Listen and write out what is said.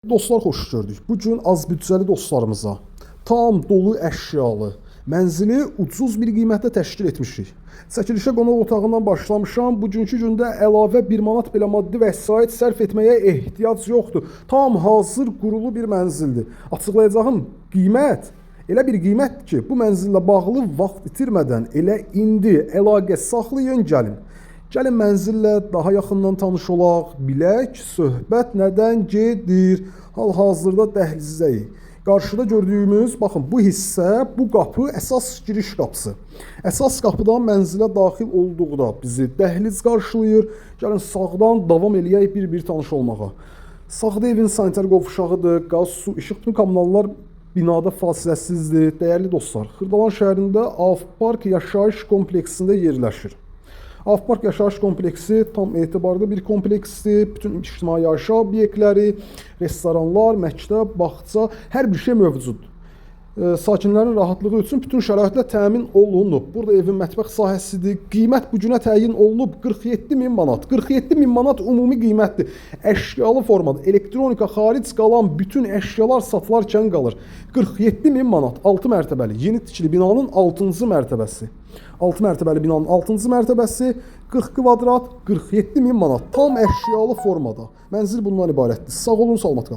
Dostlar, xoş gördük. Bu gün az büdcəli dostlarımıza tam dolu əşyalı mənzili ucuz bir qiymətdə təşkil etmişik. Çəkilişə qonaq otağından başlamışam. Bugünkü gündə əlavə 1 manat belə maddi vəsait sərf etməyə ehtiyac yoxdur. Tam hazır qurulu bir mənzildir. Açıqlayacağım qiymət elə bir qiymətdir ki, bu mənzillə bağlı vaxt itirmədən elə indi əlaqə saxlayın, gəlin. Gəlin mənzillə daha yaxından tanış olaq, bilək söhbət nədən gedir. Hal-hazırda dəhlizdəyik. Qarşıda gördüyümüz, baxın, bu hissə, bu qapı əsas giriş qapısı. Əsas qapıdan mənzilə daxil olduqda bizi dəhliz qarşılayır. Gəlin sağdan davam eləyək bir-bir tanış olmağa. Sağda evin sanitar qovşağıdır, qaz, su, işıq, bütün kommunallar binada fasiləsizdir. Dəyərli dostlar, Xırdalan şəhərində Avpark yaşayış kompleksində yerləşir. Avpark yaşayış kompleksi tam etibarlı bir kompleksdir. Bütün ictimai yaşayış obyektləri, restoranlar, məktəb, bağça, hər bir şey mövcuddur. Sakinlərin rahatlığı üçün bütün şəraitlər təmin olunub. Burada evin mətbəx sahəsidir. Qiymət bu günə təyin olunub 47 min manat. 47 min manat ümumi qiymətdir. Əşyalı formada elektronika xaric qalan bütün əşyalar satılarkən qalır. 47 min manat, 6 mərtəbəli yeni tikili binanın 6-cı mərtəbəsi. 6 mərtəbəli binanın 6-cı mərtəbəsi, 40 kvadrat, 47 min manat, tam əşyalı formada. Mənzil bundan ibarətdir. Sağ olun, salamat qalın.